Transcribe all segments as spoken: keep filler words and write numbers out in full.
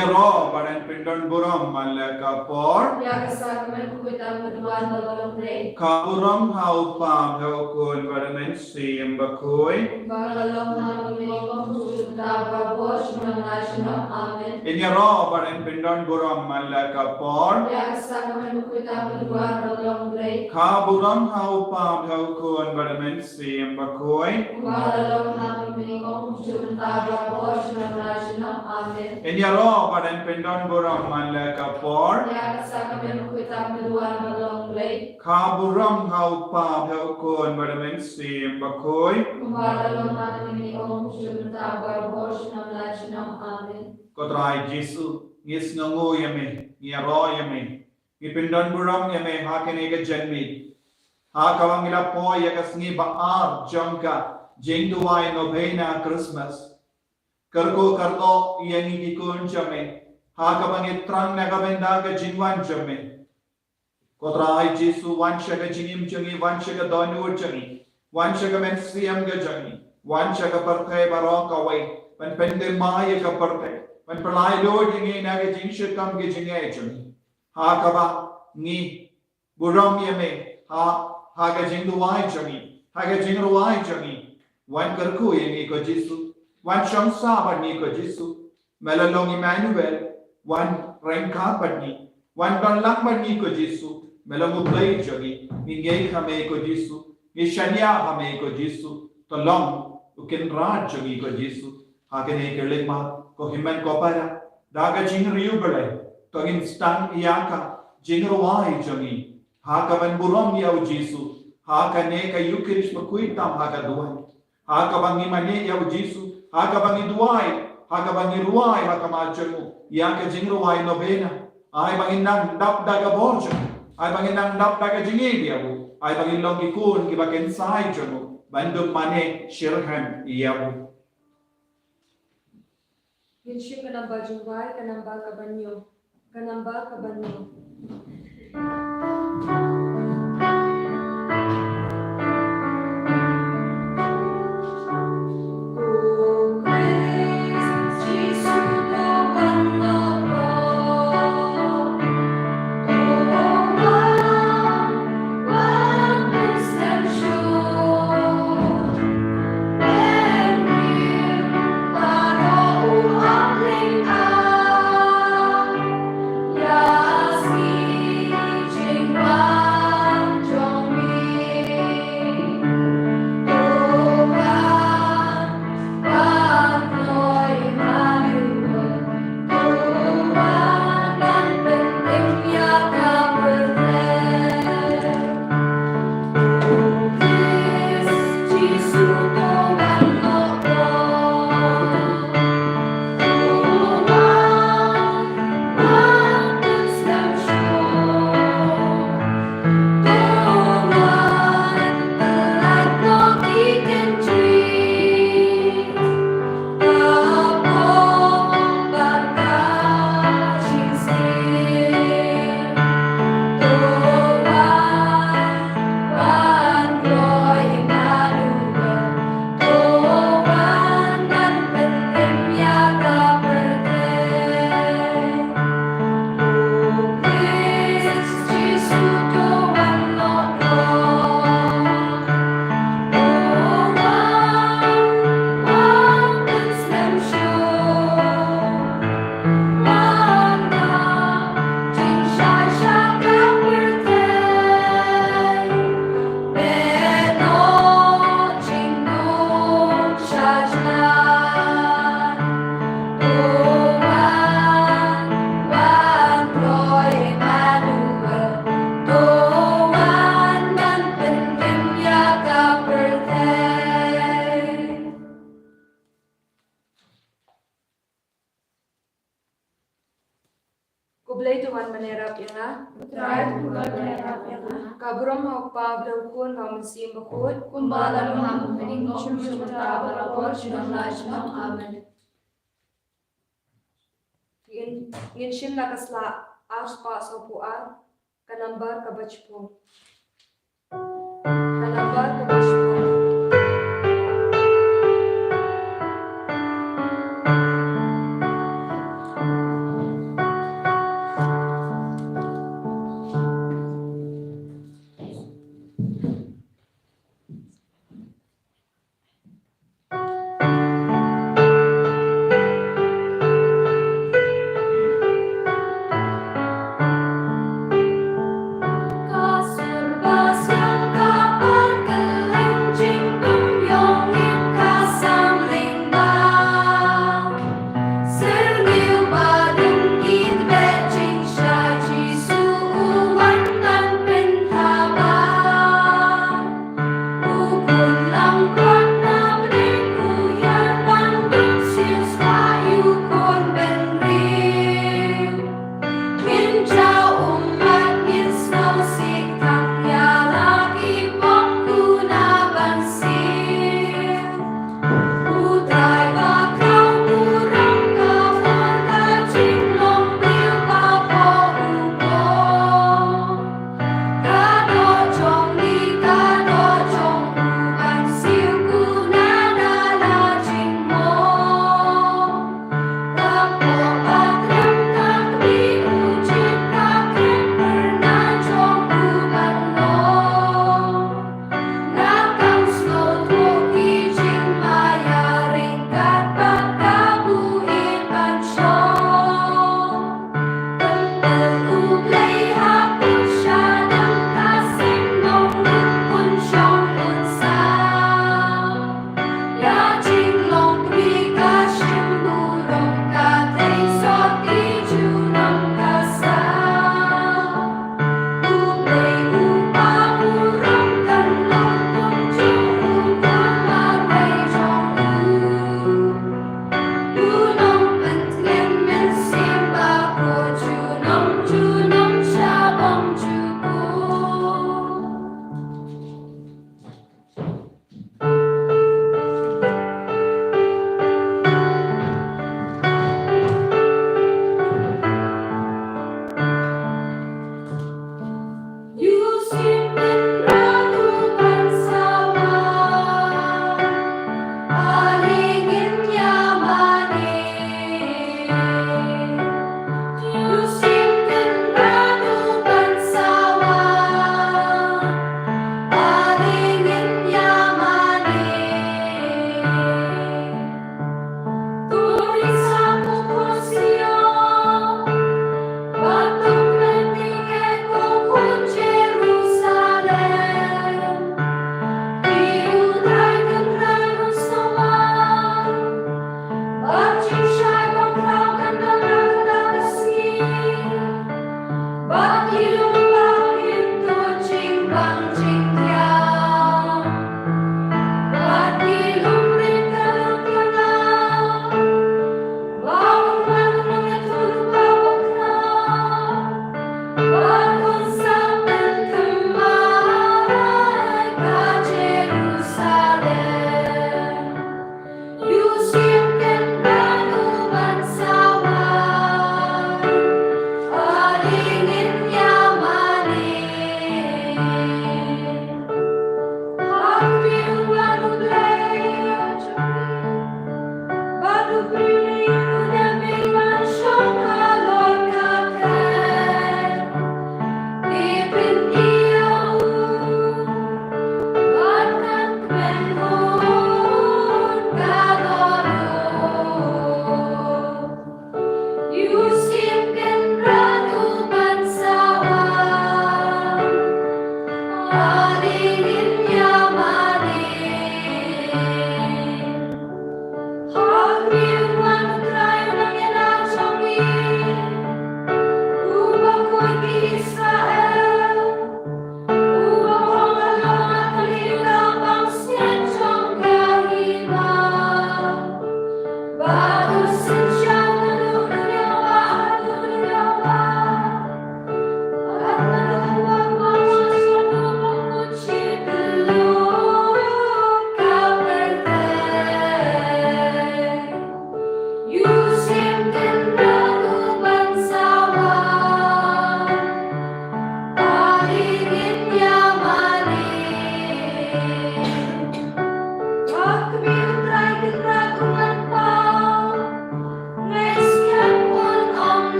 Ïaroh bad yn pyndon burom man la ka por. Ïa ka sacrament bakhuid tam ka duwan ba la long blei. Ka burom ha u Kpa bad ha u Khun bad ha u Mynsiem Bakhuid. Kumba la long ha u mynnyngkong, kumjuh, mynta, baroh shi nong la shi nong. Amen. Ngin ïaroh bad yn pyndon burom man la ka por. Ïa ka sacrament bakhuid tam ka duwan ba la long blei. Ka burom ha u Kpa bad ha u Khun bad ha u Mynsiem Bakhuid. Kumba la long ha u mynnyngkong, kumjuh, mynta, baroh shi nong la shi nong. Amen. Ngin ïaroh bad yn pyndon burom man la ka por. Ïa ka sacrament bakhuid tam ka duwan ba la long blei. Ka burom ha u Kpa bad ha u Khun bad ha u Mynsiem Bakhuid. Kumba la long ha u mynnyngkong, kumjuh, mynta, baroh shi nong la shi nong. Amen. Ko Trai Jisu, ngi sngewnguh ïa me, ngi ïaroh ïa me, ngi pyndon burom ïa me ha kane ka janmiet, ha kaba ngi la poi ïa ka sngi ba ar jong ka jingduwai novena Christmas. Kyrkhu kyrdoh ïa ngi ki khun jong me, ha kaba ngi thrang na ka bynta ka jingwan jong me. Ko Trai Jisu, wan sha ka jingim jong ngi, wan sha ka dohnud jong ngi, wan sha ka mynsiem ka jong ngi, wan sha ka pyrthei baroh kawei, ban pynthymmai ïa ka pyrthei, ban pynlait lut ïa ngi na ka jingshitom ka jingeh jong ngi. Ha kaba ngi burom ïa me ha, ha ka jingduwai jong ngi, ha ka jingrwai jong ngi. Wan kyrkhu ïa ngi ko Jisu, wan shong sah bad ngi ko Jisu. Me la long Immanuel, wan ryngkat bad ngi, wan don lang bad ngi ko Jisu. Me long U Blei jong ngi, ngi ngeit ha me ko Jisu, ngi shaniah ha me ko Jisu. To long U Kynrad jong ngi ko Jisu. Ha kane ka lynti ko hynmen ko para, da ka jingriewblei, to ngin sdang ïa ka jingrwai jong ngi, ha kaban burom ïa u Jisu ha kane ka Eukharist bakhuid tam ha ka duwan. Ha kaba ngi mane ïa u Jisu, ha kaba ngi duwai, ha kaba ngi rwai ha khmat jong u ïa ka jingrwai novena. Ai ba ngin nang dap da ka bor jong u, ai ba ngin nang dap da ka jingïeit ïa u, ai ba ngin long ki khun kiba kynsai jong u, ban ym mane shitrhem ïa u. Ngin shim ka namba jingduwai, ka namba kaba hynñiew. Ka namba kaba hynñiew. Ko Blei to wan ban ïarap ïa nga. Ko Trai to wan ban ïarap ïa nga. Ka burom ha u Kpa bad ha u Khun bad ha u Mynsiem Bakhuid. Kumba la long ha u mynnyngkong, mynta, baroh shi nong la shi nong. Amen. Ngin, ngin shim na ka sla ar spah sawphew ar. Ka nambar kaba shiphew. Ka nambar kaba shiphew.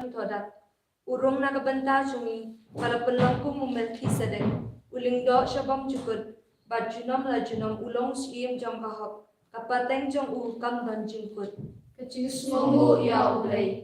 Thohdiat. U rung na ka bynta jong ngi, ka la pynlong kum u Melkisedek, u lyngdoh sha bymjukut, bad junom la junom u long u syiem jong bahok, ka pateng jong u kam don jingkut. Ka jingsngewnguh ïa U Blei.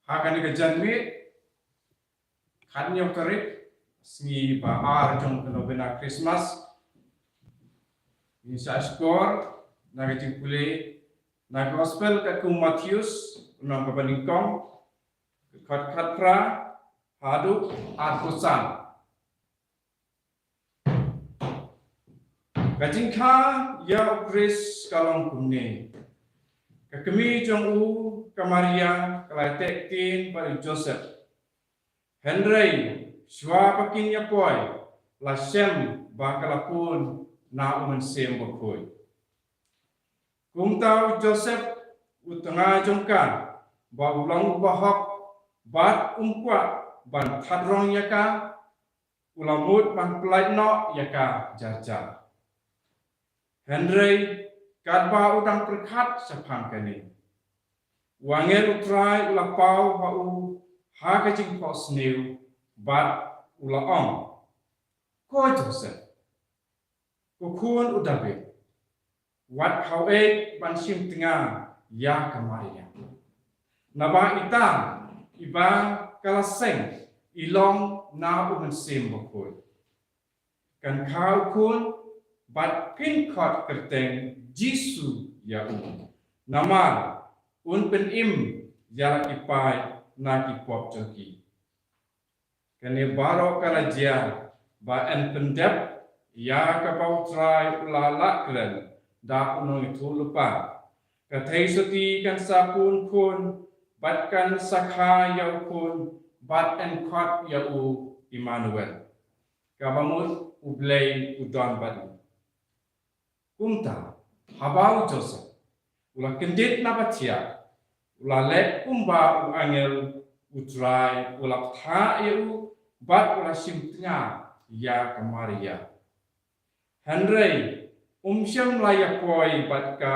Ha kane ka janmiet, khathynñiew tarik, sngi ba ar jong ka novena Christmas, ngin sa shkor na ka jingpule na ka Gospel katkum u Mathaios, lynnong kaba nyngkong, dkhot khatphra haduh arphew san. Ka jingkha ïa u Khrist ka long kumne: ka kmie jong u, ka Maria, ka la teh ktien bad u Joseph. Hynrei shuwa ba kin ïa poi, la shem ba ka la pun na U Mynsiem Bakhuid. Kumta u Joseph, u tnga jong ka, ba u long u bahok, bad um kwah ban thad rong ïa ka, u la mut ban pyllait noh ïa ka jar jar. Hynrei katba u dang pyrkhat shaphang kane, u angel U Trai u la paw ha u ha ka jingphohsniew, bad u la ong: Ko Joseph, ko khun u Dabid, wat khaw-eit ban shim tnga ïa ka Maria. Naba ita iba ka la seng i long na U Mynsiem Bakhuid. Kan kha u khun bad phin khot kyrteng Jisu ïa u, namar un pynim ïa la ki paid na ki pop jong ki. Kane baroh ka la jia ba yn pyndep ïa kaba U Trai u la lah kren da u nongïathuhlypa. Ka theisotti kan sa pun khun, bad kan sa kha ïa u khun, bad yn khot ïa u Immanuel, kaba mut U Blei u don bad ngi. Kumta, haba u Joseph u la kyndit na ba thiah, u la leh kumba u angel U Trai u la bthah ïa u, bad u la shim tnga ïa ka Maria. Hynrei um shym la ïa poi bad ka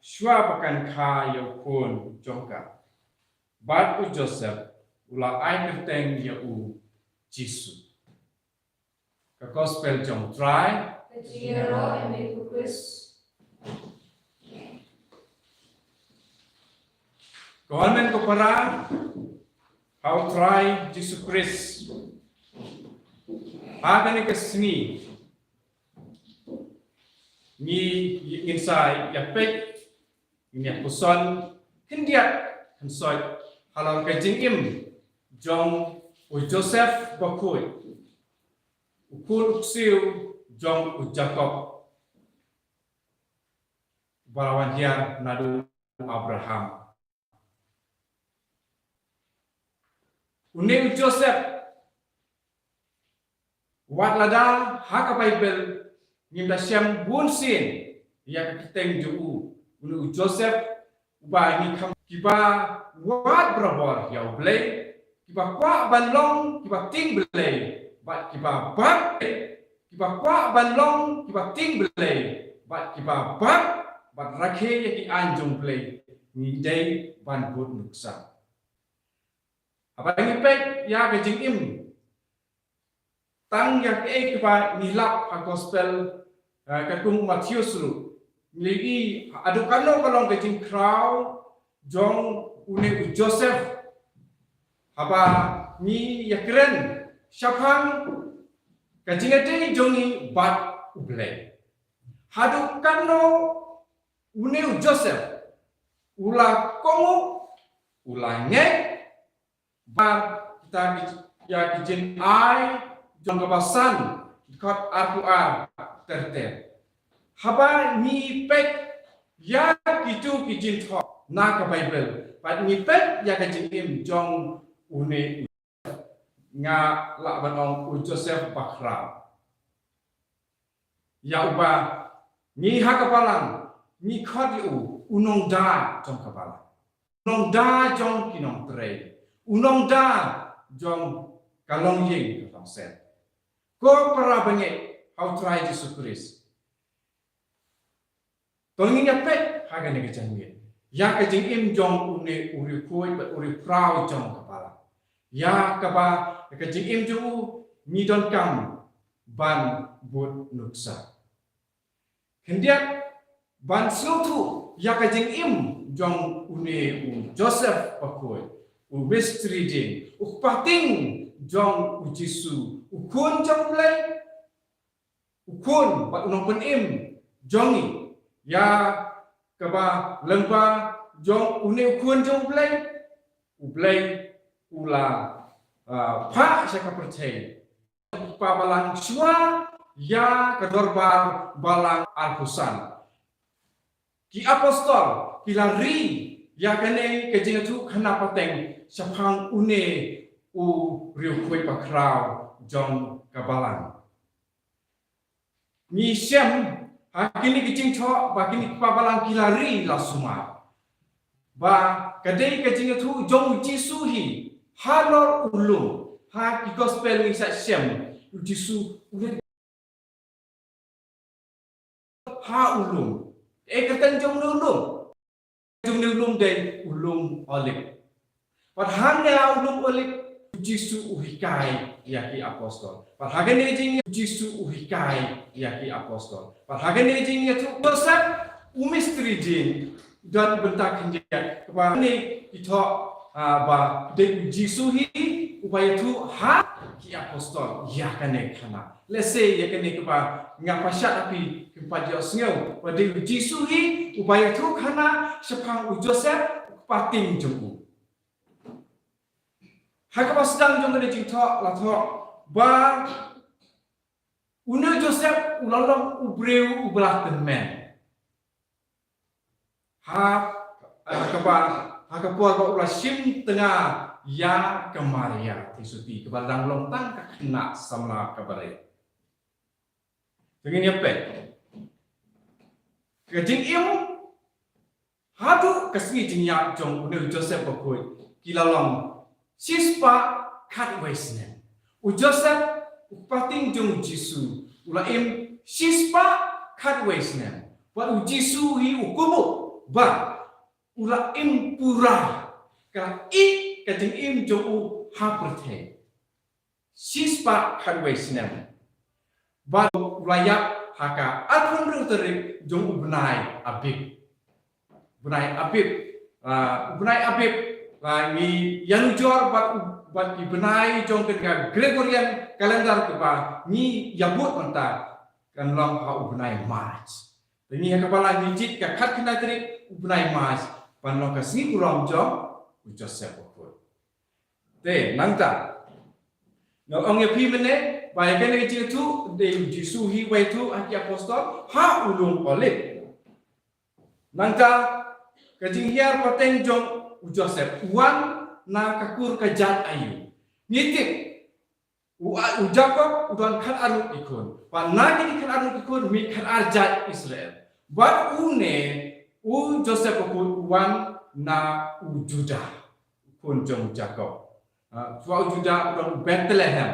shuwa ba kan kha ïa u khun jong ka. Bad u Joseph u la ai kyrteng ïa u Jisu. Ka Gospel jong U Trai. Ka jingïaroh ïa me ko Khrist. Ko hynmen ko para ha U Trai Jisu Khrist, ha kane ka sngi ngi, ngin sa ïa peit, ngin ïa puson khyndiat khynsoit halor ka jingim jong u Joseph Bakhuid, u khun u ksiew jong u Jakob, ba la wan hiar naduh u Abraham. Une u Joseph, wat lada ha ka Baibl ngim da shem bun sien ïa ka kyrteng jong u, une u Joseph, uba ngi kham kiba wad barabor ïa u Blei, kiba kwah ban long kiba tieng Blei bad kiba bang, kiba kwah ban long kiba tieng Blei bad kiba bang, bad rakhe ïa ki aiñ jong u Blei, ngi dei ban bud nuksa. Haba ngi peit ïa ka jingim tang ïa kaei kaba ngi lap ha gospel, eh, katkum u Mathaios ruh, ngi ïohi haduh katno ka long ka jingkhraw jong une u Joseph haba ngi ïakren shaphang ka jingïadei jong ngi bad u Blei. Haduh katno une u Joseph u la kohnguh, u la ngeit, ba kita ki, ïa ki jingai jong kaba san, ki kot arphew ar ter ter. Haba ngi peit ïa kitu ki jingthoh na ka Baibl, bad ngi peit ïa ka jingim jong une, nga lah ban ong u Joseph bakhraw. Ïa uba ngi ha ka balang ngi khot ïa u, u nongda jong ka balang, u nongda jong ki nongtrei, u nongda jong ka longïing ka longsem. Ko para bangeit ha u Trai Jisu Khrist, to ngin ïa peit ha kane ka janmiet ïa ka jingim jong une u riewkhuid bad u riewkhraw jong ka balang. Ïa kaba ka jingim jong u ngi donkam ban bud nuksa. Khyndiat ban sngewthuh ïa ka jingim jong une u Joseph bakhuid, u mistri dieng, u kpa tieng jong u Jisu, u khun jong u Blei, u khun bad u nongpynim jong ngi, ïa kaba lyngba jong une u khun jong u Blei, u Blei u la, ah, phah sha ka pyrthei u kpa balang shuwa ïa ka dorbar balang arphew san. Ki apostol ki la ri ïa kane ka jingïathuhkhana pateng shaphang une u riewkhuid bakhraw jong ka balang. Ngi shem ha kine ki jingthoh ba kine ki kpa balang ki la ri la sumar ba ka dei ka jingïathuh jong u Jisu hi halor u lum. Ha ki gospel ngi sa shem u Jisu u leit ha u lum. Ei kyrteng jong une u lum? Jong une u lum dei u lum Olib. Bad hangne ha u lum Olib u Jisu u hikai ïa ki apostol. Bad ha kane ka jingïathuh u Jisu u hikai ïa ki apostol. Bad ha kane ka jingïathuh u Joseph u mistri dieng, don bynta khyndiat kaba ngi thoh, ah, ba dei u Jisu hi uba ïathuh ha ki apostol ïa kane ka khana. Lehse ïa kane kaba nga pyrshah ha phi, phin pat ïohsngew ba dei u Jisu hi uba ïathuhkhana shaphang u Joseph u kpa tieng jong u. Ha kaba sdang jong kane ka jingthoh la thoh ba une u Joseph u la long u briew uba la tymmen. Ha, ha kaba, ha ka por ba u la shim tnga ïa ka Maria Theisotti kaba dang long tang ka khynnah samla kaba rit. Te ngin ïa peit ka jingim haduh ka sngi jingïap jong une u Joseph bakhuid ki la long shispah khatwei snem. U Joseph u kpa tieng jong u Jisu u la im shispah khatwei snem. Bad u Jisu hi u kynmaw ba u la im pura, ka la ïeh ka jingim jong u ha pyrthei. Shispah khatwei snem. Bad u la ïap ha ka arphew hynriew tarik jong u bnai Abib. Bnai Abib, ah, u bnai Abib, ah, ngi ïanujor bad u, bad ki bnai jong ka Gregorian calendar kaba ngi ïabud mynta kan long ha u bnai March. Te ngi ha ka balang ngi jied ka khatkhyndai tarik u bnai March ban long ka sngi burom jong u Joseph bakhuid. Te nangta nga ong ïa phi mynne ba ïa kane ka jingïathuh dei u Jisu hi uba ïathuh ha ki apostol ha u lum Olib. Nangta ka jinghiar pateng jong u Joseph, u wan na ka kur ka jait aïu? Ngi tip u, u Jakob u don khatar ngut ki khun. Bad na kine khatar ngut ki khun mih khatar jait Israel. Bad une u Joseph u wan na u Judah, u khun jong u Jakob. Ah, shuwa u Judah u don u Bethlehem.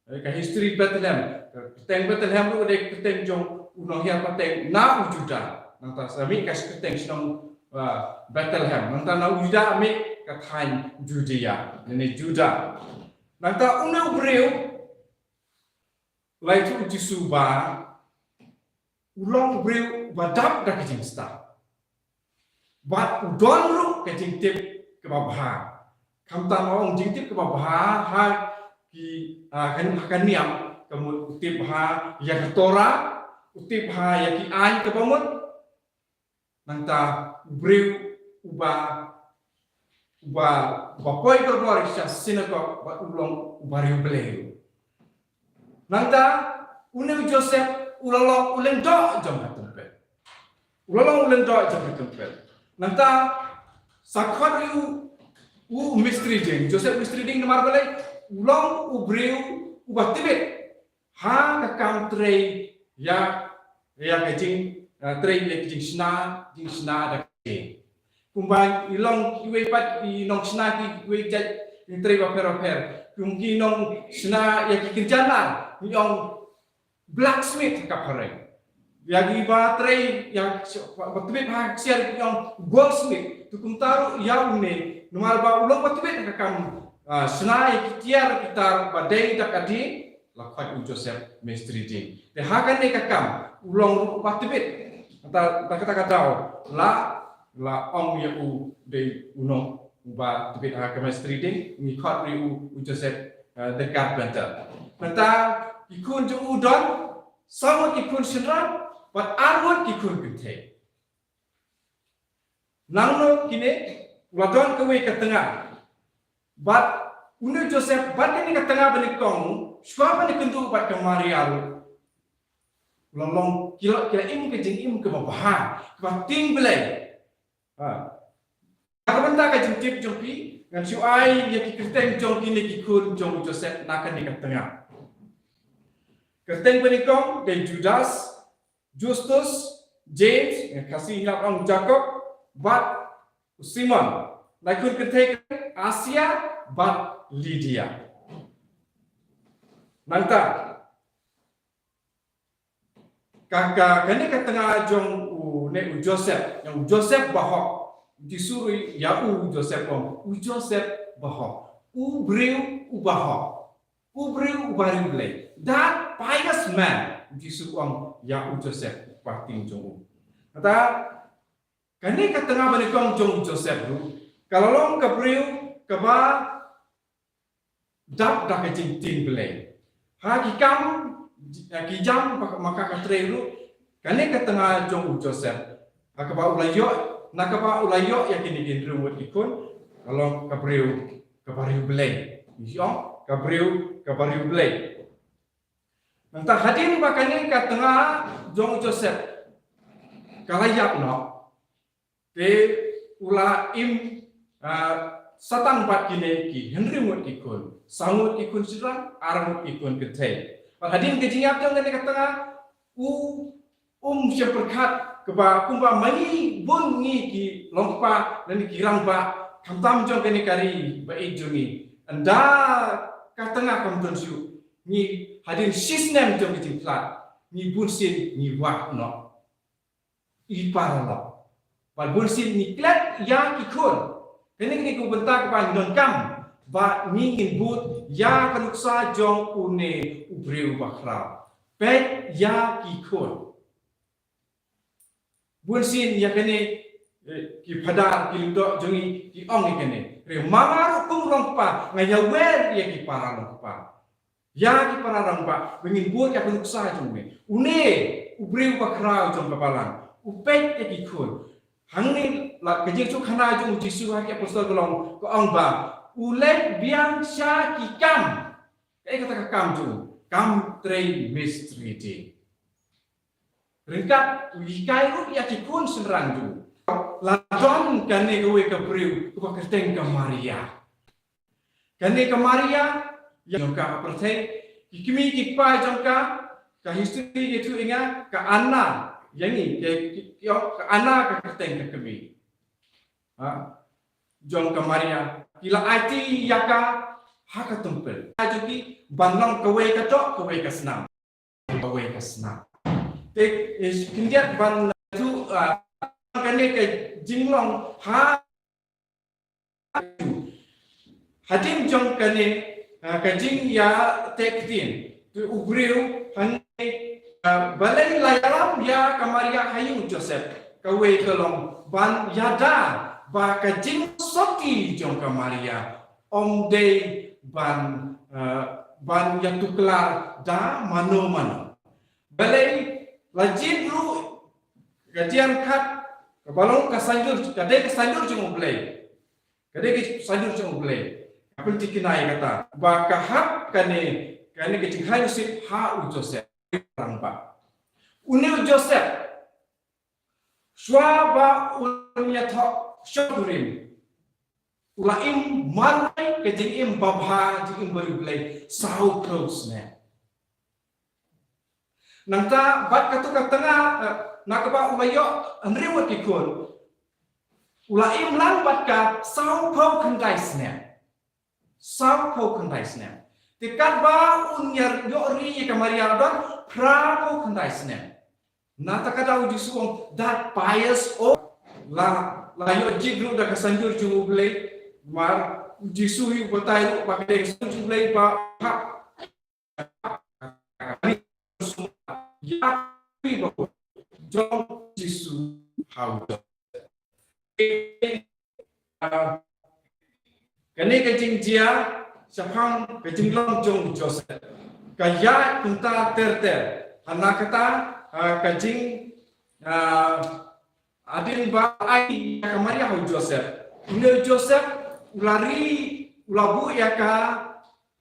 Eh, ka history Bethlehem, ka kyrteng Bethlehem ruh dei kyrteng jong u nonghiar pateng na u Judah. Nangta sa mih ka kyrteng shnong, ah, Bethlehem. Nangta na u Judah mih ka thaiñ Judea, lane Judah. Nangta une u briew, la ïathuh u Jisu ba u long u briew ba dap da ka jingstad. Bad u don ruh ka jingtip kaba bha. Khamtam, ong jingtip kaba bha ha ki, ah, kan, ha ka niam, ka mut u tip bha ïa ka Torah, u tip bha ïa ki aiñ kaba mut. Nangta u briew uba, uba, uba poi kordor sha synagog bad u long u bariewblei. Nangta une u Joseph u la long u lyngdoh jong ka templ. U la long u lyngdoh jong ka templ. Nangta sa khot ïa u, u mistri ding, Joseph mistri ding, namar balei? U long u briew uba tbit ha ka kam trei ïa, ïa ka jing, eh, trei ïa ka jingshna, jingshna da ka jing. Kumba i long iwei pat i nongshna kiwei jait jingtrei bapher bapher. Kum ki nongshna ïa ki kynja nar, ngi ong blacksmith ha ka phareng. Ïa kiba trei ïa ba tbit ha ka ksiar ngi ong goldsmith. Te kumta ruh ïa une, namar ba u long ba tbit ha ka kam, ah, shna ïa ki tiar ki tar ba dei da ka dieng, la khot u Joseph mistri ding. Te ha kane ka kam u long ruh ba tbit. Kata, kata ka daw la, la ong ïa u dei u nong uba tbit ha ka mistri ding, ngi khot ïa u, u Joseph, eh, the carpenter. Nangta ki khun jong u don saw ngut ki khun shynrang bad ar ngut ki khun kynthei. Nangno kine? U la don kawei ka tnga. Bad une u Joseph bad kane ka tnga ba nyngkong, shuwa ban ïakynduh bad ka Maria ruh, u la long, ki la, ki la im ka jingim kaba bha, kaba tieng Blei. Ha. Ka bynta ka jingtip jong phi, ngan shu ai ïa ki kyrteng jong kine ki khun jong u Joseph na kane ka tnga. Kyrteng ba nyngkong dei Judas, Justus, James, ngan Khasi ngi ong Jakob, bad u Simon. Na ki khun kynthei Asia bad Lydia. Nangta ka, ka, kane ka tnga jong une u Joseph, jong u Joseph bahok. U Jisu ruh ïa u Joseph u ong, u Joseph bahok, u briew u bahok, u briew u bariewblei. That pious man, u Jisu u ong ïa u Joseph, u kpa tieng jong u. Kata, kane ka tnga ba nyngkong jong u Joseph ruh ka la long ka briew kaba dap da ka jingtieng Blei. Ha ki kam, ha ki jam ba, ma ka ka trei ruh, kane ka tnga jong u Joseph, ha kaba u la ïoh, na kaba u la ïoh ïa kine ki hynriew ngut ki khun, ka long ka briew ka bariewblei. Ïoh, ka briew ka bariewblei. Nangta hadien ba kane ka tnga jong u Joseph ka la ïap noh, te u la im, ah, satang bad kine ki hynriew ngut ki khun, saw ngut ki khun shynrang, ar ngut ki khun kynthei. Bad hadien ka jingïap jong kane ka tnga, u, um shym pyrkhat kaba kumba ma ngi bun ngi ki longkpa lane ki rangbah, khamtam jong kane ka ri ba ïeit jong ngi. Ynda ka tnga kam don shuh, ngi hadien shisnem jong ka jingtlot, ngi bunsien ngi wad noh. I para lok. Bad bunsien ngi klet ïa ki khun. Kane, kane ka bynta kaba ngi donkam ba ngi ngin bud ïa ka nuksa jong une u briew bakhraw. Peit ïa ki khun. Bunsien ïa kane, eh, ki phadar ki lyngdoh jong ngi ki ong ïa kane. Hynrei ma nga ruh kum u longkpa nga ïawer ïa ki para longkpa, ïa ki para rangbah, ba ngin bud ïa ka nuksa jong me. Une u briew bakhraw jong ka balang u peit ïa ki khun. Hangne la ka jingsngewkhana jong u Jisu ha ki apostol ka long, ka ong ba u leit biang sha ki kam. Kaei kata ka kam jong u? Kam trei mistri ding. Ryngkat u hikai ruh ïa ki khun shynrang jong u. La don kane kawei ka briew kaba kyrteng ka Maria. Kane ka Maria, ïa jong ka pyrthei, ki kmie ki kpa jong ka, ka history ki ïathuh ïa nga, ka Anna, ïa ngi, ka, ka, ka Anna ka kyrteng ka kmie. Ha? Jong ka Maria, ki la aiti ïa ka, ha ka templ. Ka jong ki, ban long kawei ka doh, kawei ka snam. Kawei ka snam. Te, eh, khyndiat ban tu, ah, kane ka jinglong ha, hadien jong kane, ah, ka jingïateh ktien. Tu u briew hangne, ah, balei la ïalam ïa ka Maria ha ïing u Joseph. Kawei ka long ban ïada ba ka jingsngewsih jong ka Maria ym dei ban, eh, ban ïatuklar da mano mano. Balei la jied ruh ka jingkhat kaba long ka saiñdur, ka dei ka saiñdur jong U Blei. Ka dei ka saiñdur jong U Blei. Ka pynthikna ïa kata ba ka hap kane, kane ka jingkhlaiñ sngewsih ha u Joseph. Rangbah. Une u Joseph, shuwa ba un ïathoh shongkurim, u la im marwei ka jingim babha, jingim bariewblei, saw phew snem. Nangta bad katto ka tnga, eh, na kaba u la ïoh hynriew ngut ki khun, u la im lang bad ka saw phew khyndai snem. Saw phew khyndai snem. Te katba un ïa ïoh ri ïa ka Maria la don phra phew khyndai snem. Nangta ka daw u Jisu u ong that pious old, la, la ïoh jied ruh da ka saiñdur jong U Blei, namar u Jisu hi u batai ruh ba ka dei ka saiñdur jong U Blei ba hap. Jong Jisu ha u Joseph. Kane ka jingjia shaphang ka jinglong jong Joseph ka ïaid kumta ter ter. Hana kata, ah, ka jing, ah, hadien ba ai ka Maria ha u Joseph. Une u Joseph u la ri, u la buh ïa ka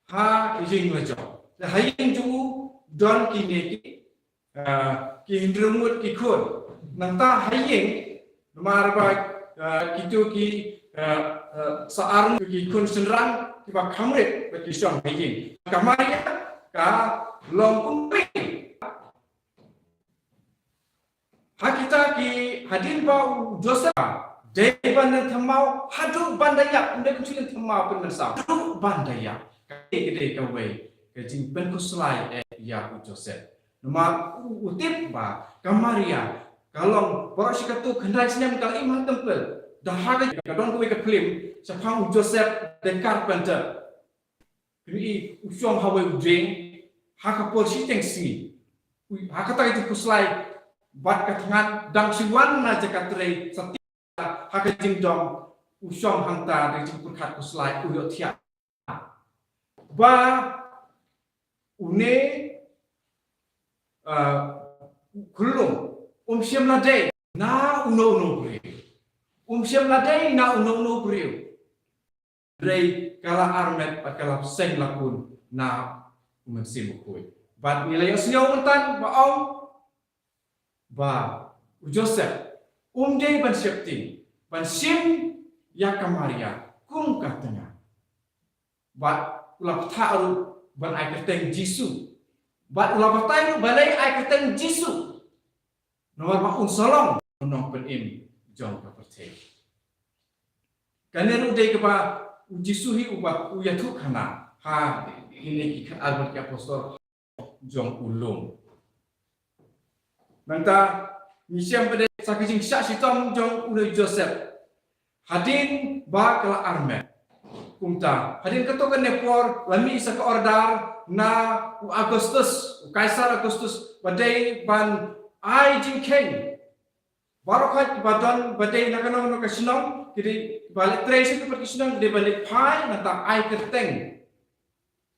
ha ïing la jong. Ha ïing jong u don kine ki, ah, ki hynriew ngut ki khun. Nangta ha ïing, namar ba, ah, kito ki, ah, ah, sa ar ngut ki khun shynrang kiba kham rit ba ki shong ha ïing. Ka Maria ka long kum Ha kita ki hadien ba u Joseph dei ban ïeng thymmai haduh ban da ïap, ym dei kumjuh ïeng thymmai pynmynsaw, haduh ban da ïap. Ka dei, ka dei kawei ka jingpynkhuslai eh ïa u Joseph. Namar u, u tip ba ka Maria ka long baroh shi katto khyndai snem ka la im ha temple. Da ha ka, ka don kawei ka film shaphang u Joseph the Carpenter. Kine u shong ha wei u dieng, ha ka por shiteng sngi. U, ha kata ka jingkhuslai bad ka thngan dang shu wan na jaka trei, sa tip ha ka jingdom u shong hangta da ka jingpyrkhat khuslai u ïohthiah. Ba une, ah, khyllung um shym la dei na uno uno u briew. Um shym la dei na uno uno u briew. Hynrei ka la armet bad ka la seng la kun na u Mynsiem Bakhuid. Bad ngi la ïohsngew mynta ba ong ba u Joseph um dei ban sheptieng ban shim ïa ka Maria kum ka tnga. Bad u la bthah ruh ban ai kyrteng Jisu. Bad u la batai ruh balei ai kyrteng Jisu. Namar ba un sa long u nongpynim jong ka pyrthei. Kane ruh dei kaba u Jisu hi uba u ïathuhkhana ha kine ki khatar bad ki apostol jong u lum. Nangta ngi shem pat de sa ka jingshah shitom jong u Joseph. Hadien ba ka la armet. Kumta, hadien katto katne por, la mih sa ka order na u Augustus, u Kaisar Augustus, ba dei ban ai jingkheiñ. Baroh kawei ba don, ba dei na kano kano ka shnong, ki dei ba leit trei sha kano ka shnong, ki dei ban leit phai, nangta ai kyrteng.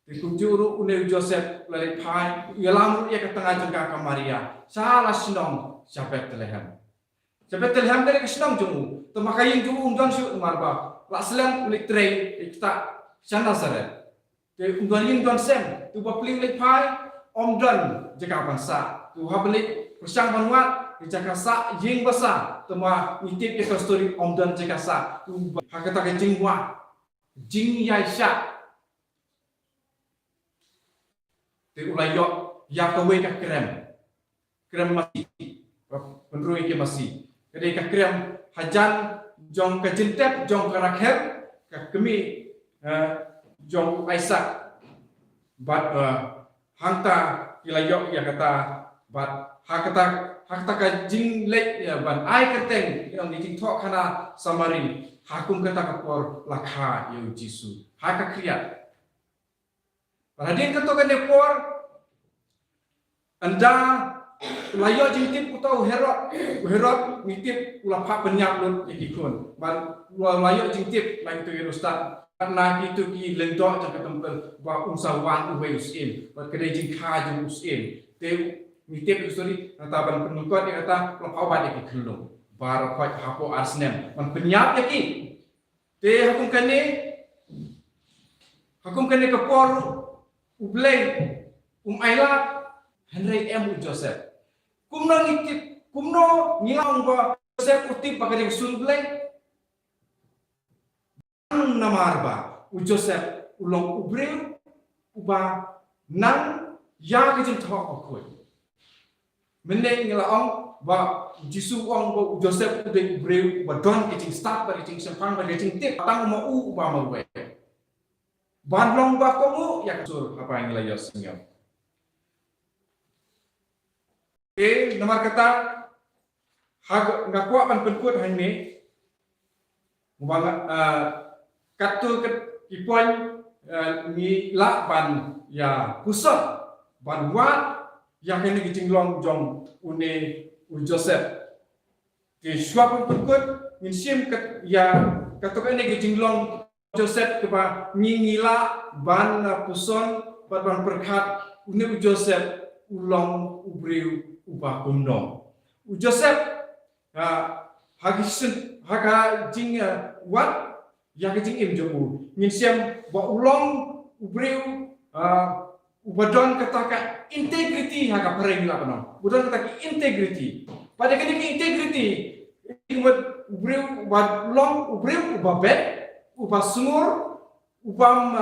Te kumjuh ruh une u Joseph u la leit phai, u ïalam ruh ïa ka tnga jong ka ka Maria sha la shnong sha Bethlehem. Sha Bethlehem ka dei ka shnong jong u. Te ma ka ïing jong u um don shuh namar ba la slem u leit trei, leit ktah sha Nazareth. Te um don ïing don sem, te uba plie u leit phai, um don jaka ban sah. Te u hap ban leit Pyrshang ban wad ïa ka jaka sah ïing basa, tangba ngi tip ïa ka story, ym don jaka sah. Ha kata ka jingwad, jingïaishah, te u la ïoh ïa kawei ka krem. Krem masi, pynroi ki masi. Ka dei ka krem hajan jong ka jingtep jong ka Rakhel, ka kmie, eh, jong u Isaak. Bad, eh, hangta ki la ïoh ïa kata, bad ha kata, ha kata ka jingleit, eh, ban ai kyrteng ïa ka jingthoh khana Samari, ha kum kata ka por la kha ïa u Jisu ha ka khriat. Bad hadien kato kane por, ynda la ïoh jingtip uta u Herod, u Herod ngi tip u la phah pynïap lut ïa ki khun. Bad la, la ïoh jingtip na kito ki riewstad, na kito ki lyngdoh jong ka templ, ba un sa wan uwei u syiem, bad ka dei jingkha jong u syiem. Te ngi tip, sorry, nangta ban pynlyngkot ïa kata, la phah wad ïa ki khyllung baroh khoit hapoh ar snem ban pynïap ïa ki. Te ha kum kane, ha kum kane ka por, U Blei um ailad, hynrei em u Joseph. Kumno ngi tip, kumno ngi la ong ba u Joseph u tip ba ka dei ka sur U Blei? Namar ba u Joseph u long u briew uba nang ïa ka jingthoh bakhuid. Mynne ngi la ong ba u Jisu u ong ba u Joseph u dei u briew uba don ka jingstad bad ka jingshemphang bad ka jingtip, tang ma u uba marwei. Ban long ba kohnguh ïa ka sur, haba ngi la ïohsngew. Te namar kata, ha, nga kwah ban pynkut hangne, ba nga, ah, katto katne ki point, ah, ngi lah ban ïa puson, ban wad ïa kane ka jinglong jong une u Joseph. Te shuwa ban pynkut, ngin shim kat, ïa katto katne ka jinglong Joseph kaba ngi, ngi lah ban, ah, puson bad ban pyrkhat une u Joseph u long u briew uba kumno. U Joseph, ah, ha ka shin, ha ka jing, ah, wad ïa ka jingim jong u, ngin shem ba u long u briew, ah, uba don kata ka integrity, ha ka phareng la pynong. Uba don kata ka integrity. Bad ïa kane ka integrity, u briew uba long u briew uba beit, uba sngur, uba, um,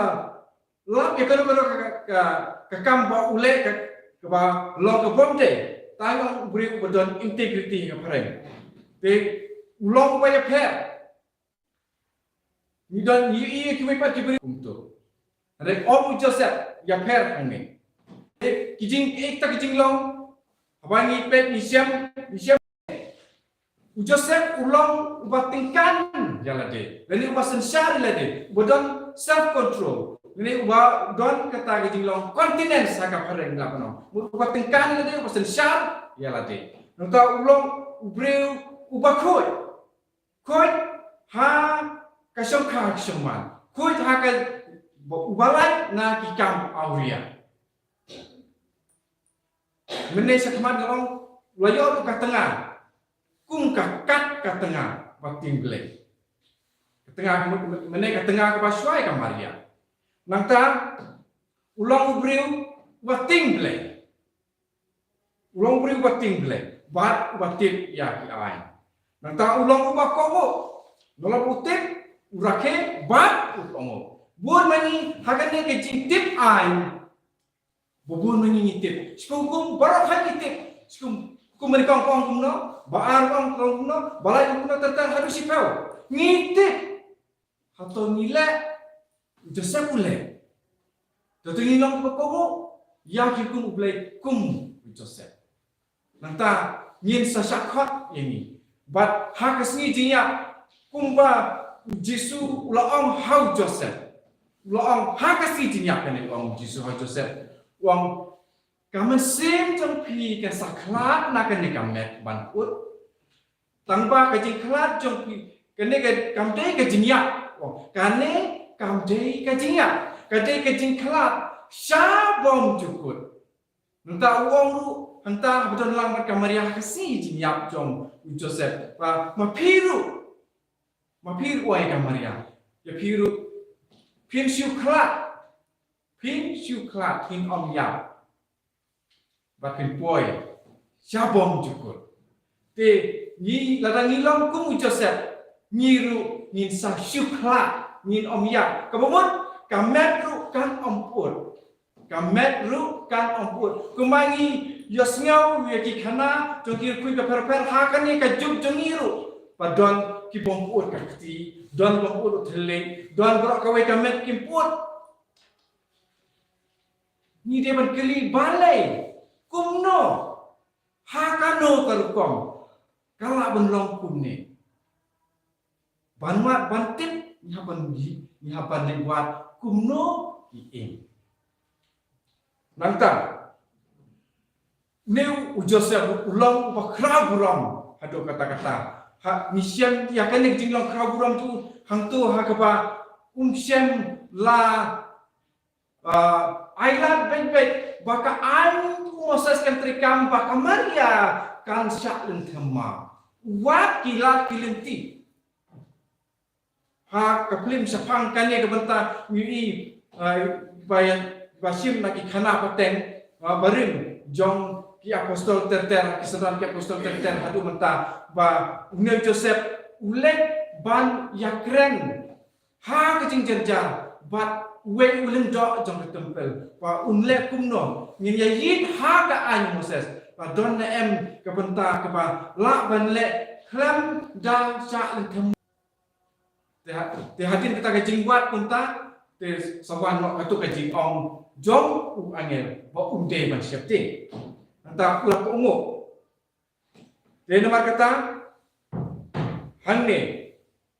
lap ïa kano kano ka, ka, ka kam ba u leh ka, kaba long ka bymdei. Tang u long u briew uba don integrity ha ka phareng. Te u long uba ïapher. Ngi don, ngi ïohi ïa kiwei pat ki briew kumto. Hynrei ym u Joseph ïapher hangne. Te ki jing, ïa kita ki jinglong, haba ngi peit, ngi shem, ngi shem. U Joseph u long uba tyngkan ïa lade, lane uba synshar ïa lade, uba don self control, lane uba don kata ka jinglong continence ha ka phareng la pynong. Uba tyngkan ïa lade, uba synshar ïa lade. Nangta u long u briew uba khuid. Khuid ha ka shongkha ka shongman. Khuid ha ka, uba lait na ki kam awria. Mynne shakhmat nga ong, la ïoh ruh ka tnga kum ka kat ka tnga ba tieng Blei. Ka tnga, mynne ka tnga kaba shuwa ïa ka Maria. Nangta u long u briew uba tieng Blei. U long u briew uba tieng Blei bad uba tip ïa ki aiñ. Nangta u long uba kohnguh. Namar u tip, u rakhe bad u kohnguh. Bun ma ngi ha kane ka jingtip aiñ, ba bun ma ngi ngi tip. Shu kum baroh ngi tip. Shu kum, kum ma ngi kong kong kumno, ba ar kong kong kumno, ba lai kong kumno, ter ter haduh shiphew. Ngi tip. Hato ngi leh, u Joseph u leh? Hato ngi long ba kohnguh ïa ki hukum U Blei kum u Joseph? Nangta ngin sa shah khot ïa ngi. Bad ha ka sngi jingïap, kumba u Jisu u la ong ha u Joseph. U la ong ha ka sngi jingïap kane, u ong u Jisu ha u Joseph. U ong, ka mynsiem jong phi kan sa khlad na kane ka met ban kut. Tangba ka jingkhlad jong phi, kane ka, kam dei ka jingïap. Oh, kane kam dei ka jingïap. Ka dei ka jingkhlad sha bymjukut. Nangta u ong ruh, hangta ba don lang bad ka Maria ha ka sngi jingïap jong u Joseph. Ba, ma phi ruh, ma phi ruh, ong ïa ka Maria. Ïa phi ruh, phin shu khlad. Phin shu khlad, phin ym ïap. Bad phin poi sha bymjukut. Te ngi, lada ngi long kum u Joseph, ngi ruh ngin sa shu khlad, ngin ym ïap. Kaba mut ka met ruh kan ym pyut. Ka met ruh kan ym pyut. Kumba ngi ïohsngew ïa ki khana jong ki riewkhuid bapher bapher, ha kane ka juk jong ngi ruh ba don ki bym pyut ka kti, don bym pyut u thylliej, don baroh kawei ka met kim pyut. Ngi dei ban kylli balei, kumno, ha kano ka rukom ka lah ban long kumne. Ban wad ban tip, ngi hap ban, ngi hap ban leit wad kumno ki im. Nangta, une u Joseph u long uba khraw burom haduh katta katta. Ha, ngi shem ïa kane ka jinglong khraw burom jong u hangto ha kaba um shem la, ah, ailad beit beit ba ka aiñ u Moses kan treikam ba ka Maria kan shah lynthem ma. Wat ki lad ki lynti. Ha ka phlim shaphang kane ka bynta ngi ïohi, ah, ba, ba shim na ki khana pateng, ah, barim jong ki apostol ter ter, ki synran ki apostol ter ter haduh mynta, ba une u Joseph u leit ban ïakren ha ka jingjynjar bad uwei u lyngdoh jong ka templ, ba un leh kumno. Ngin ïa ïeit ha ka aiñ u Moses, ba don ne em ka bynta kaba lah ban leh khlem da shah lynthem. Te ha-, te hadien kata ka jingwad kumta, te sa wan noh kato ka jingong jong u angel ba um dei ban sheptieng. Nangta u la kohnguh. Te namar kata, hangne,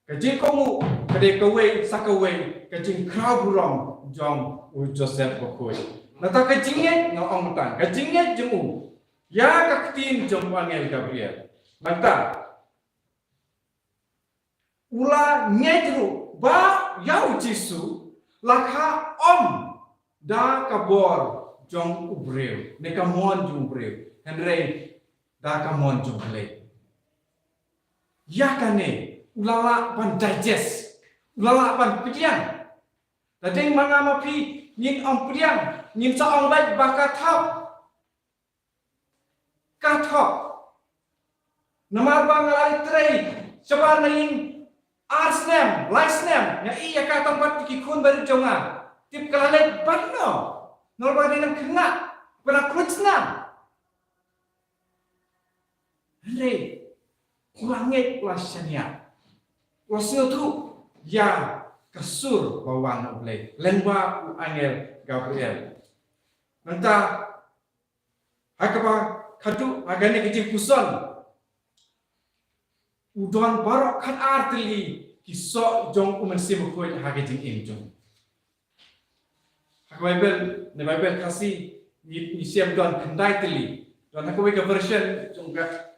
ka jingkohnguh ka dei kawei sa kawei ka jingkhraw burom jong u Joseph bakhuid. Nangta ka jingngeit, nga ong tang, ka jingngeit jong u ïa ka ktien jong u angel Gabriel. Nangta u la ngeit ruh ba ïa u Jisu la kha ym da ka bor jong u briew ne ka mon jong u briew, hynrei da ka mon jong u Blei. Ïa kane u la lah ban digest, u la lah ban pdiang. Lada dei ma nga ma phi, ngin ym pdiang, ngin sa ong beit ba ka thap. Ka thok. Namar ba nga la leit trei shabar na ïing ar snem, lai snem, nga ïohi ïa ka tang bad ki khun barit jong nga. Tip ka la leit bad no. Namar ba dei nang khynnah, ba la khlun snam. Hynrei u la ngeit, u la shaniah, u la sngewthuh ïa ka sur ba wan na U Blei lyngba u angel Gabriel. Nangta ha kaba khatduh ha kane ka jingpuson, u don baroh khatar tylli ki soh jong U Mynsiem Bakhuid ha ka jingim jong u. Ha ka Baibl, na Baibl Khasi, ngi, ngi shem don khyndai tylli. Don ha kawei ka version jong ka,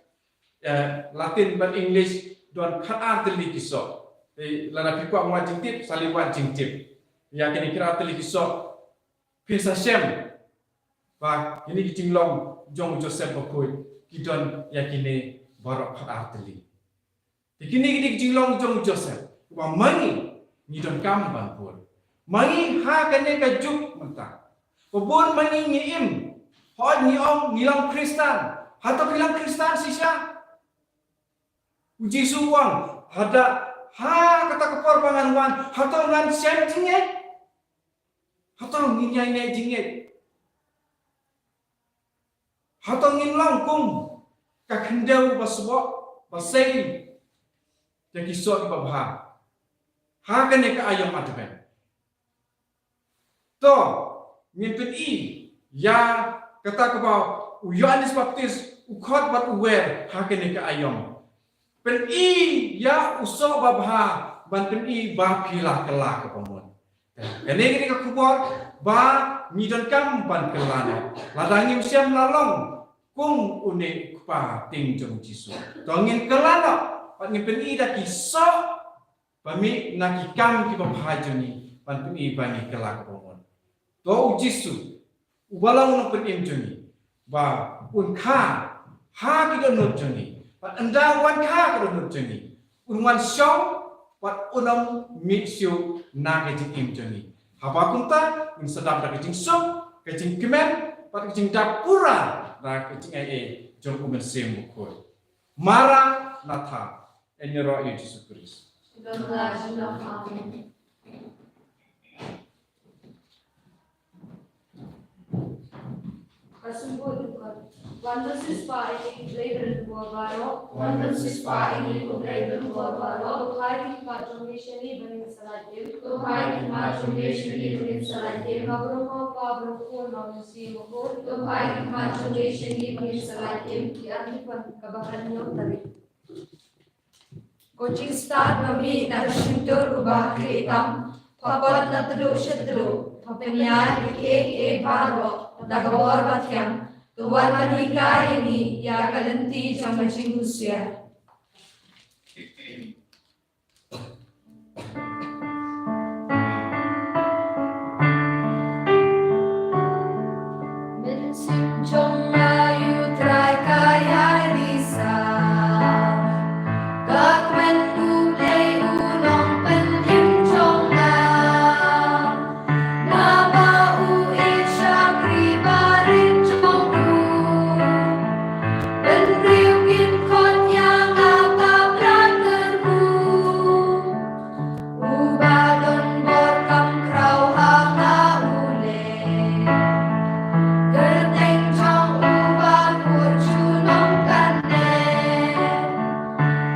eh, Latin bad English, don khatar tylli ki soh. Te lada phi kwah wad jingtip, sa leit wad jingtip ïa kine khatar tylli ki soh. Phin sa shem ba kine ki jinglong jong u Joseph Bakhuid ki don ïa kine baroh khatar tylli. Te kine, kine ki jinglong jong u Joseph, ba ma ngi ngi donkam ban bud. Ma ngi ha kane ka juk mynta, ba bun ma ngi ngi im, hooid ngi ong ngi long Khristan. Hato phi long Khristan shisha? U Jisu u ong, haba ha kata ka por ba ngan wan, hato ngan shem jingngeit? Hato ngin ïai neh jingngeit? Hato ngin long kum ka khyndew ba sboh, ba sei ïa ki soh kiba bha ha kane ka aïom Advent? To ngin pyni ïa kata kaba u Ïoannis Baptist u khot bad u wer ha kane ka aïom. Pyni ïa u soh ba bha ban pyni ba phi la kylla kaba mut. Kane, kane ka khubor ba ngi donkam ban kylla noh. Lada ngim shem la long kum une u kpa tieng jong u Jisu, to ngin kylla noh bad ngin pyni da ki soh ba mih na ki kam kiba bha jong ngi ban pyni ba ngi kylla kaba mut. To u Jisu uba long u Nongpynim jong ngi, ba un kha ha ki dohnud jong ngi, bad ynda u wan kha ha ki dohnud jong ngi, un wan shong bad un ym mih shuh na ka jingim jong ngi. Haba kumta ngin sa dap da ka jingsuk, ka jingkmen bad ka jingdap pura da ka jingai ei jong u Mynsiem Bakhuid. Maranatha, yn ïaroh ïa u Jisu Khrist. Don la jingdon. Amen. Ka symboh dukha. Wan ban siewspah ïa ngi ko Blei Blei bor baroh. Wan ban siewspah ïa ngi ko Blei Blei bor baroh. To phai ki khmat jong ngi sha ngi ba ngin sa lait im. To phai ki khmat jong ngi sha ngi ba ngin sa lait im. Ka burom u Kpa, burom u Khun, burom u Mynsiem Bakhuid. To phai ki khmat jong ngi sha ngi ba ngin sa lait im. Ki Arngïpan, kaba khatñiew tarik. Ko jingstad ba mih na ka shyntur uba ha khlieh tam, pha kot na tdruh sha tdruh, pha pynïaid ïa kiei kiei baroh da ka bor bathiang, to wan ban hikai ïa ngi ïa ka lynti jong ka jinghusiar. Mynsiem jong nga, ïa U Trai ka ïai risa. Ka kmen U Blei, U Nongpynim jong nga. Naba U ïeit shakri barit jong U. Bynriew kin khot ïa nga, ka bla kyrkhu. Uba don bor kham khraw ha nga U Blei. Kyrteng jong U Bakhuid junom kane.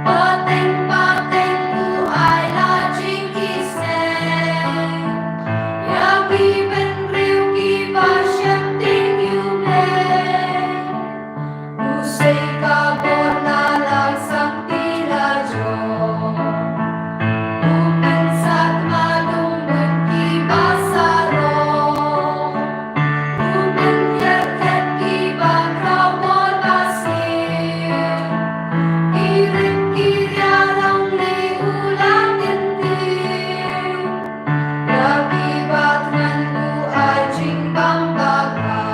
Pateng pateng U ai la jingisynei. Ïa ki bynriew kiba sheptieng ïa U Blei. U sei ka bor na la sangti la jong. U pynsah ma dum bun kiba sarong. U pynïar khet kiba khraw bor ba sniew. Ki rit ki riaw rong lei U la kyntiew. Ïa kiba thngan U ai jingbam bakla.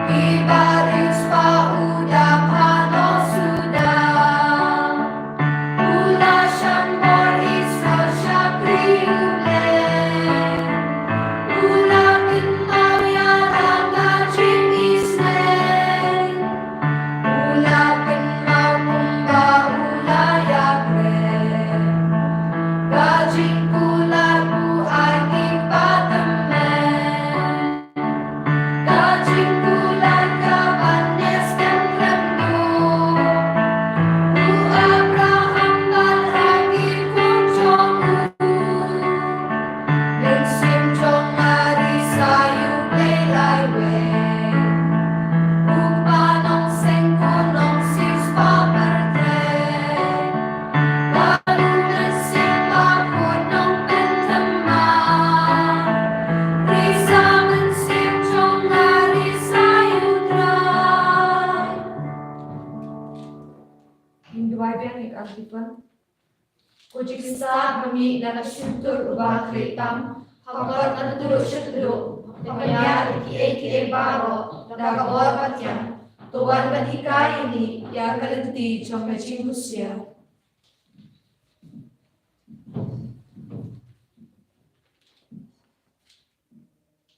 Kiba riewspah U dap ha noh suda. U la shah bor Israel shakri U Blei. U la kynmaw ïa la ka jingisynei. U la kynmaw kumba U la ïakren. Ka jingkular U ai kiba tymmen. Ka jingkular kaban ïaskem khlem duh. U Abraham bad ha ki khun jong u. Mynsiem jong nga risa ïa U Blei laiwei. U Kpa Nongseng Khun Nongsiewspah pyrthei. Bad U Mynsiem Bakhuid Nongpynthymmai. Risa mynsiem jong nga risa ïa U Trai. Ngin duwai biang ïa ka Antiphon. Ko jingstad ba mih na ka shyntur uba ha khlieh tam, pha kot na tdruh sha tdruh, pha pynïaid ïa kiei kiei baroh da ka bor bathiang, to wan ban hikai ïa ngi ïa ka lynti jong ka jinghusiar.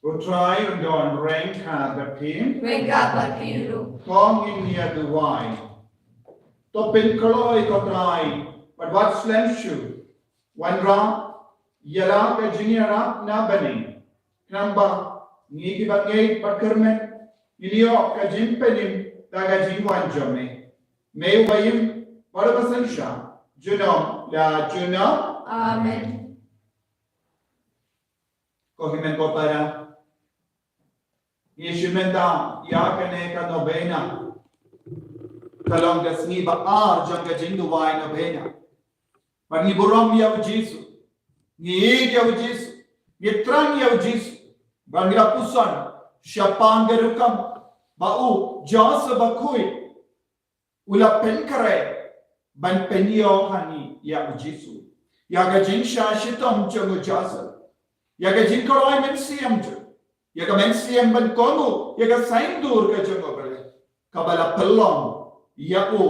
Ko Trai un don ryngkat bad phi. Ryngkat bad phi ruh. To ngin ïa duwai. To pynkloi ko Trai bad wat slem shuh. Wanrah ïa la ka jingïarap na byneng. Khnang ba ngi kiba ngeit bad kyrmen ngin ïoh ka jingpynim da ka jingwan jong me. Me uba im bad uba synshar junom la junom. Amen. Ko hynmen ko para, ngi shim mynta ïa kane ka novena. Ka long ka sngi ba ar jong ka jingduwai novena. Bad ngi burom ïa U Jisu, ngi ïeit ïa U Jisu, ngi thrang ïa U Jisu. Bad ngi la puson shaphang ka rukom ba u Joseph Bakhuid u la pynkhreh ban pynïoh ha ngi ïa U Jisu, ïa ka jingshah shitom jong U Joseph, ïa ka jingkloi mynsiem jong, ïa ka mynsiem ban kohnguh ïa ka saiñdur ka jong U Blei, kaba la pynlong ïa u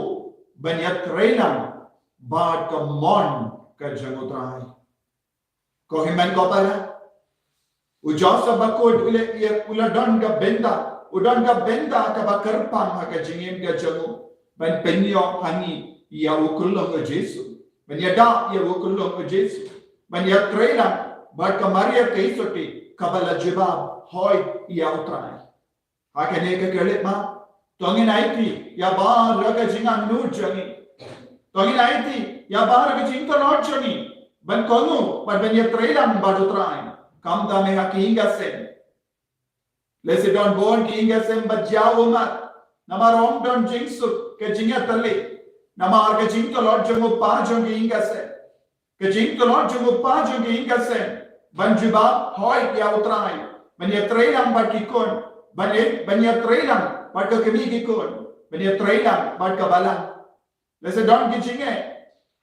ban ïatrei lang bad ka mon ka jong U Trai. Ko hynmen ko para, U Joseph Bakhuid u la ïa, u la don ka bynta, u U don ka bynta kaba kyrpang ha ka jingim ka jong u ban pynïoh ha ngi ïa u khyllung u Jisu, ban ïada ïa u khyllung u Jisu, ban ïatreilang bad ka Maria Theisotti kaba la jubab hoi ïa u Trai. Ha kane ka khyllipmat, to ngin aiti ïa baroh ka jingangnud jong ngi. To ngin aiti ïa baroh ka jingtlot jong ngi ban kohnguh bad ban ïatreilang bad u Trai, khamtam ha ki ïing ki sem. Lehse don bun ki ïing ki sem ba jia ummat namar ym don jingsuk, ka jingïatylli namar ka jingtlot jong u pa jong ki ïing ki sem. Ka jingtlot jong u pa jong ki ïing ki sem ban jubab hoi ïa u Trai, ban ïatreilang bad ki khun, ban ïa, ban ïatreilang bad ka kmie ki khun, ban ïatreilang bad ka balang. Lehse don ki jingeh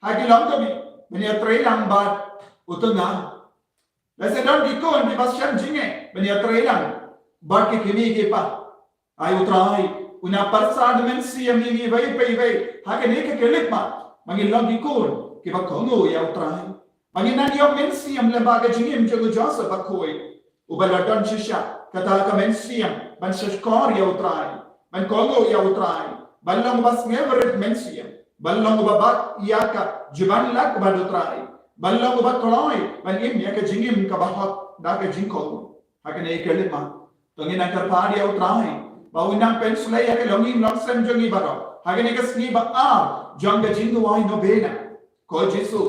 ha ki longkmie, ban ïatreilang bad u tnga. Lehse don ki khun kiba shem jingeh, ban ïatreilang bad ki kmie ki pa. Ai u Trai un nang pyrsad mynsiem ïa ngi iwei pa iwei ha kane ka khyllipmat, ba ngin long ki khun kiba kohnguh ïa u Trai, ba ngin nang ïoh mynsiem lyngba ka jingim jong u Joseph bakhuid, uba la don shisha kata ka mynsiem ban shahshkor ïa u Trai, ban kohnguh ïa u Trai, ban long uba sngewrit mynsiem, ban long uba bat ïa ka jubab lak bad u Trai, ban long uba kloi ban im ïa ka jingim kaba hok da ka jingkohnguh. Ha kane ka khyllipmat, to ngin nang kyrpad ïa u Trai ba un nang pynsleh ïa ka longïing longsem jong ngi baroh ha kane ka sngi ba ar jong ka jingduwai novena. Ko Jisu,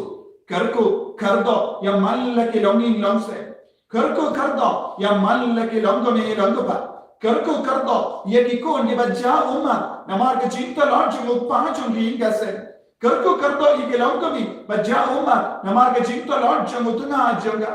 kyrkhu kyrdoh ïa man la ki longïing longsem. Kyrkhu kyrdoh ïa man la ki longkmie longkpa. Kyrkhu kyrdoh ïa ki khun kiba jia ummat namar ka jingtlot jong u pa jong ki ïing ki sem. Kyrkhu kyrdoh ïa ki longkmie ba jia ummat namar ka jingtlot jong u tnga jong ka.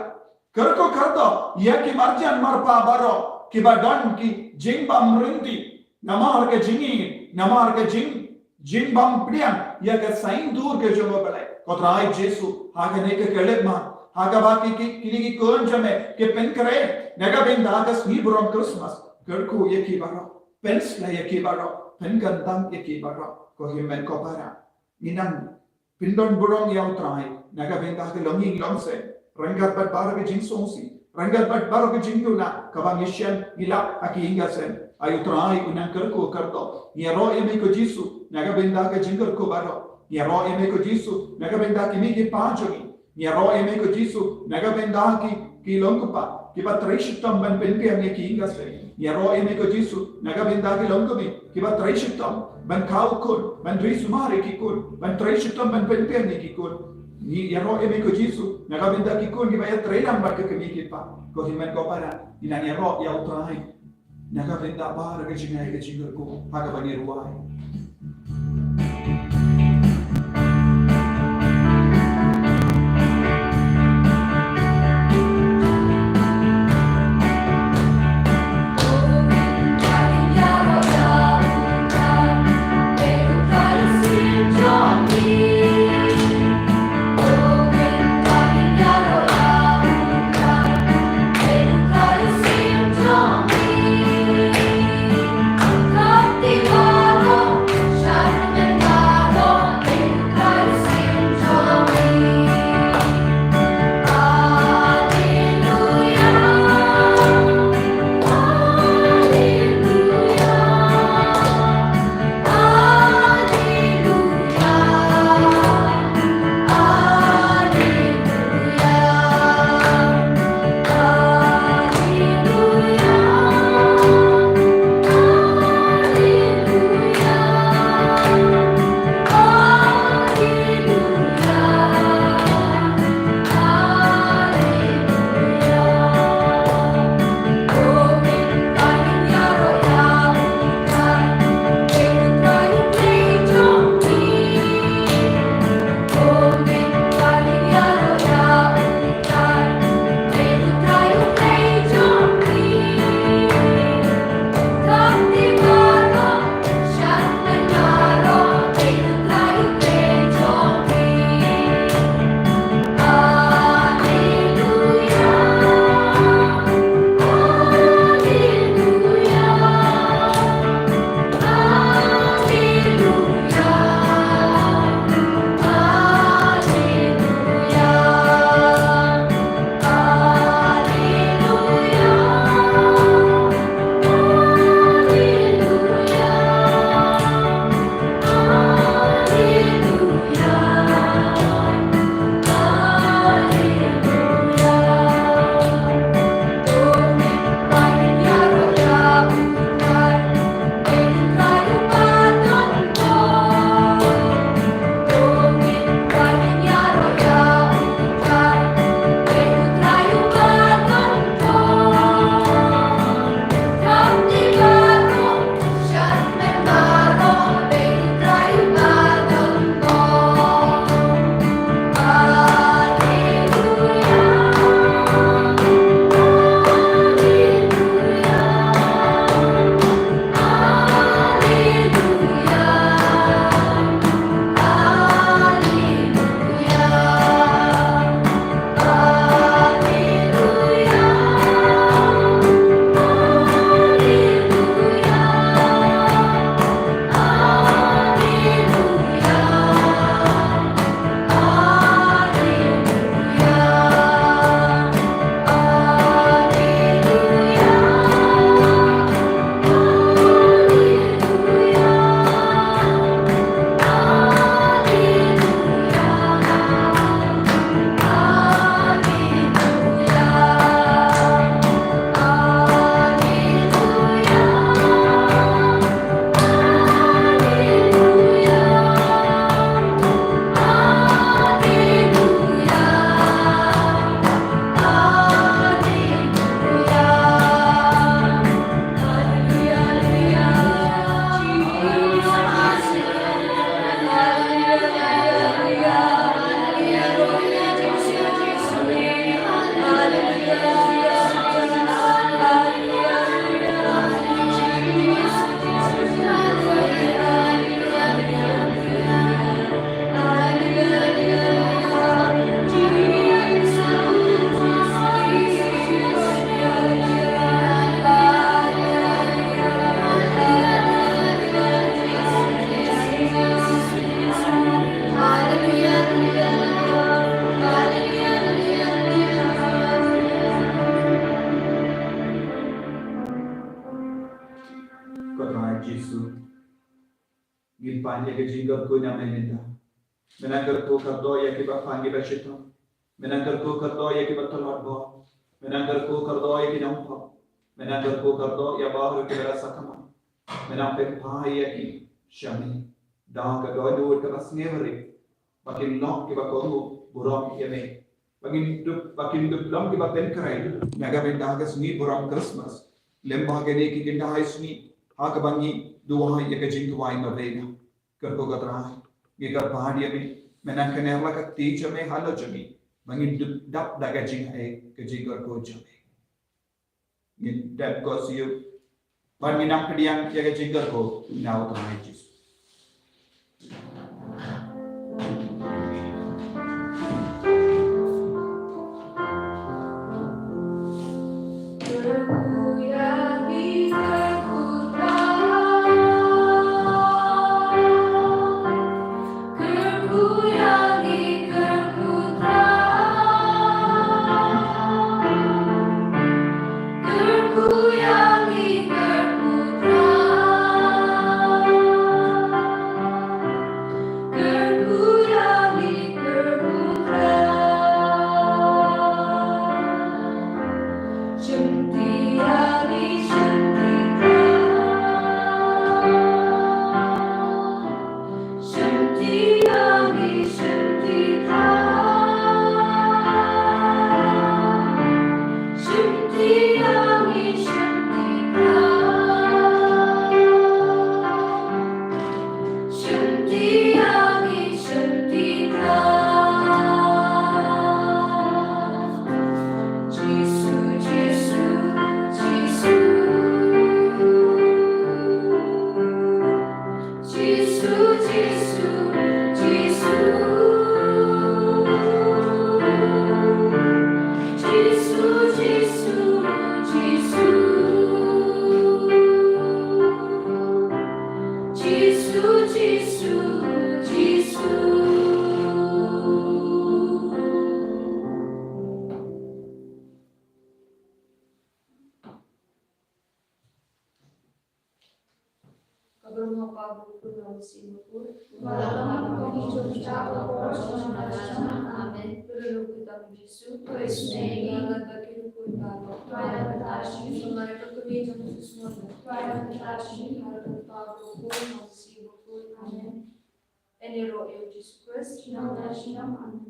Kyrkhu kyrdoh ïa ki marjan marpa baroh kiba don ki jingbymrynti namar ka jingïeit, namar ka jing, jingbym pdiang ïa ka saiñdur ka jong u Blei. Ko Trai Jisu, ha kane ka khyllipmat, ha kaba ki, ki, kine ki khun jong me ki pynkhreh na ka bynta ka sngi burom Christmas, kyrkhu ïa ki baroh, pynsleh ïa ki baroh, pynkyntang ïa ki baroh. Ko Hynmen ko Para, ngi nang pyndonburom ïa u Trai na ka bynta ka longïing longsem, ryngkat bad baroh ka jingsngewsih, ryngkat bad baroh ka jingduna kaba ngi shem ngi lap ha ki ïing ki sem. Ai u Trai un nang kyrkhu kyrdoh. Ngi ïaroh ïa me ko Jisu na ka bynta ka jingkyrkhu baroh. Ngi ïaroh ïa me ko Jisu na ka bynta ki kmie ki kpa jong ngi. Ngi ïaroh ïa me ko Jisu na ka bynta ki, ki longkpa kiba trei shitom ban pynbiang ïa ki ïing ki sem. Ngi ïaroh ïa me ko Jisu na ka bynta ki longkmie kiba trei shitom ban khaw khun, ban ri sumar ïa ki khun, ban trei shitom ban pynbiang ïa ki khun. Ngi ïaroh ïa me ko Jisu na ka bynta ki khun kiba ïatreilang bad ki kmie ki kpa. Ko Hynmen ko Para, ngi nang ïaroh ïa u Trai na ka bynta baroh ka jingai ka jingkyrkhu ha kaba ngi rwai. Pynïaid ka jingkyrkhu na me mynta. Me nang kyrkhu kyrdoh ïa kiba pang kiba shitom. Me nang kyrkhu kyrdoh ïa kiba tlot bor. Me nang kyrkhu kyrdoh ïa ki nongpop. Me nang kyrkhu kyrdoh ïa baroh kiba la sakma. Me nang pynphai ïa ki sha me da ka dohnud kaba sngewrit, ba kin long kiba kohnguh burom ïa me, ba kin dup, ba kin dup long kiba pynkhreh na ka bynta ka sngi burom Christmas. Lem bad kine ki khyndai sngi ha kaba ngi duwai ïa ka jingduwai novena. Kyrkhu ko Trai, ngi kyrpad ïa me, me nang kner la ka kti jong me halor jong ngi, ba ngin dup dap da ka jingaiei ka jingkyrkhu jong me. Ngin dep ko siew, bad ngin nang pdiang ïa ka jingkyrkhu na u Trai Jisu. Ka burom u Kpa bad u Khun bad u Mynsiem Bakhuid. Ba la long ha ka por, jong ka por, jong ka por. Amen. Amen. Pynlong u Kpa u Jisu. To isynei ïa ngi. Ba la lait bad ki riewkhuid baroh. Ba la lait bad ki riewkhuid baroh. Ba la lait bad ki riewkhuid baroh. Amen. Ïaroh ïa u Jisu Khrist. Shnong da shnong. Amen.